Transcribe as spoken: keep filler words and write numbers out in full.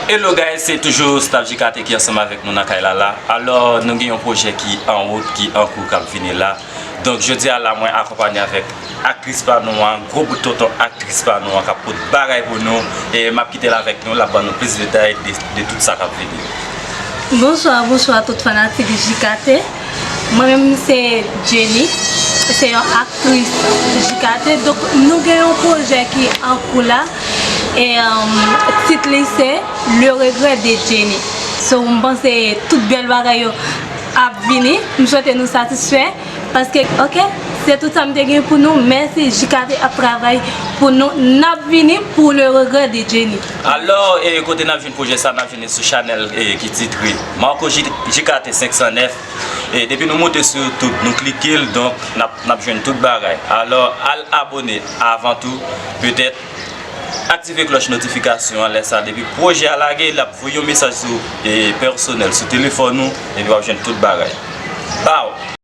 Hello guys, se toujou staff J K T ki ansanm avèk nou nan kay la la. Alò, nou gen yon pwojè ki an wout, ki an kou, k ap vini la. Donk, jodi a la, mwen akonpanye avèk aktris pa nou an, gwo bout tonton aktris pa nou an, k ap pot bagay pou nou. E m ap kite l avèk nou, l ap ban nou plis detay de, de tout sa k ap vini. Bonswa, bonswa tout fanatik J K T. Mwen menm se Jenny, se yon aktris J K T. Donk nou gen yon pwojè ki an kou la. E um, tit li se Le Regret de Jenny. So m panse tout bèl bagay yo ap vini. M swete nou satisfè. Paske, ok, se tout sa m te gen pou nou. Mèsi, J K T ap travay pou nou. N ap vini pou Le Regret de Jenny. Alò, e kote n ap jwenn pwojè sa? N ap jwenn li sou chanèl e, ki titre Marco J- J K T senk san nèf. E depi nou moute sou YouTube, nou klike l, donk n ap, n ap jwenn tout bagay. Alò, al abone avan tou, petèt aktive klòch notifikasyon an, lè sa depi pwojè a lage, l ap voye yon mesaj sou e, pèsonèl, sou telefòn ou, epi w ap jwenn tout bagay. Baw!